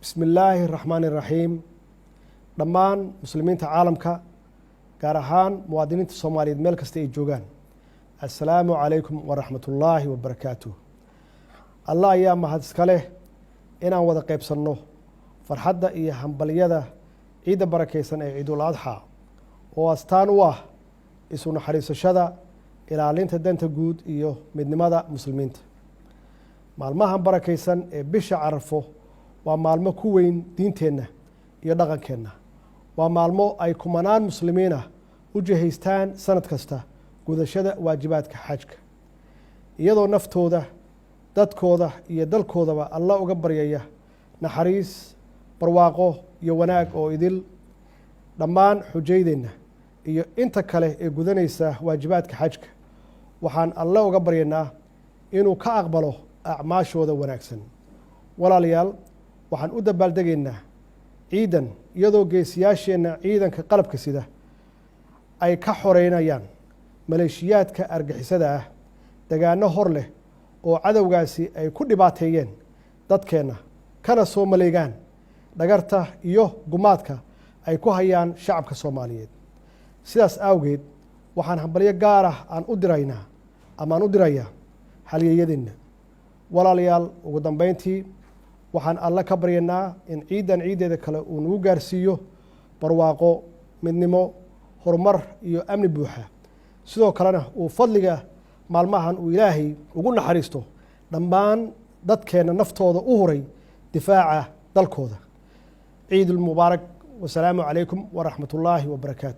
Bismi illaahi raxmaani raxiim. Dhammaan muslimiinta caalamka, gaar ahaan muwaadiniinta Soomaaliyeed meel kasta ay joogaan, assalaamu calaykum waraxmat ullaahi wabarakaatuh. Allah ayaa mahad iska leh inaan wada qaybsanno farxadda iyo hambalyada ciidda barakaysan ee Ciidul Adxaa, oo astaan u ah isu naxariisashada, ilaalinta danta guud iyo midnimada muslimiinta. Maalmahan barakaysan ee bisha Carafo waa maalmo ku weyn diinteenna iyo dhaqankeenna. Waa maalmo ay kumanaan muslimiin ah u jihaystaan sanad kasta gudashada waajibaadka xajka, iyadoo naftooda, dadkooda iyo dalkoodaba Alla uga baryaya naxariis, barwaaqo iyo wanaag oo idil. Dhammaan xujaydeenna iyo inta kale ee gudanaysa waajibaadka xajka waxaan Alle uga baryaynaa inuu ka aqbalo acmaashooda wanaagsan. Walaalayaal, waxaan u dabaaldegaynaa ciidan iyadoo geesiyaasheenna ciidanka qalabka sida ay ka xoreynayaan maleeshiyaadka argixisada ah degaano hor leh oo cadowgaasi ay ku dhibaateeyeen dadkeenna, kana soo maleegaan dhagarta iyo gumaadka ay ku hayaan shacabka Soomaaliyeed. Sidaas awgeed, waxaan hambalyo gaar ah aan u diraynaa ama aan u dirayaa halyeeyadeenna. Walaalayaal, ugu dambeyntii, waxaan Alle ka baryanaa in ciiddan ciiddeeda kale uu nagu gaarsiiyo barwaaqo, midnimo, horumar iyo amni buuxa. Sidoo kalena uu fadliga maalmahan uu Ilaahay ugu naxariisto dhammaan dadkeenna naftooda u huray difaaca dalkooda. Ciidulmubaarak. Wasalaamu calaykum waraxmat ullaahi wabarakaatu.